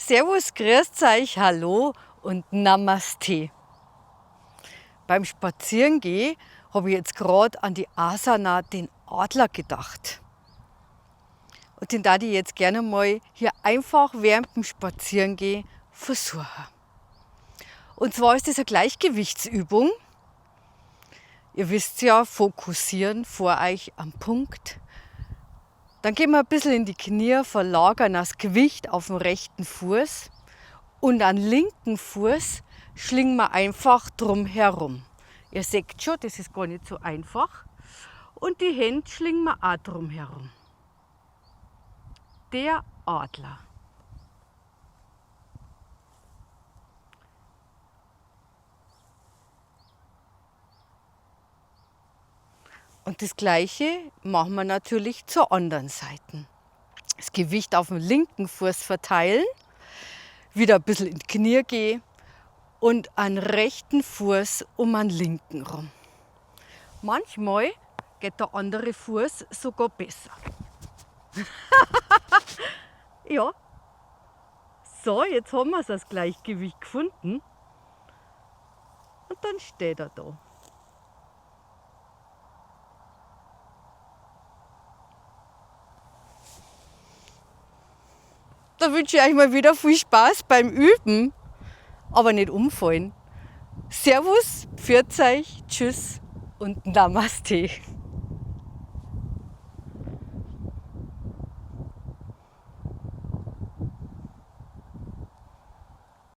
Servus, grüßt euch, hallo und Namaste. Beim Spazierengehen habe ich jetzt gerade an die Asana, den Adler, gedacht. Und den darf ich jetzt gerne mal hier einfach während dem Spazierengehen versuchen. Und zwar ist das eine Gleichgewichtsübung. Ihr wisst ja, fokussieren vor euch am Punkt. Dann gehen wir ein bisschen in die Knie, verlagern das Gewicht auf den rechten Fuß und an linken Fuß schlingen wir einfach drum herum. Ihr seht schon, das ist gar nicht so einfach. Und die Hände schlingen wir auch drum herum. Der Adler. Und das Gleiche machen wir natürlich zur anderen Seite. Das Gewicht auf dem linken Fuß verteilen, wieder ein bisschen in die Knie gehen und an rechten Fuß um den linken rum. Manchmal geht der andere Fuß sogar besser. Ja. So, jetzt haben wir das Gleichgewicht gefunden. Und dann steht er da. Da wünsche ich euch mal wieder viel Spaß beim Üben, aber nicht umfallen. Servus, pfiat euch, tschüss und Namaste.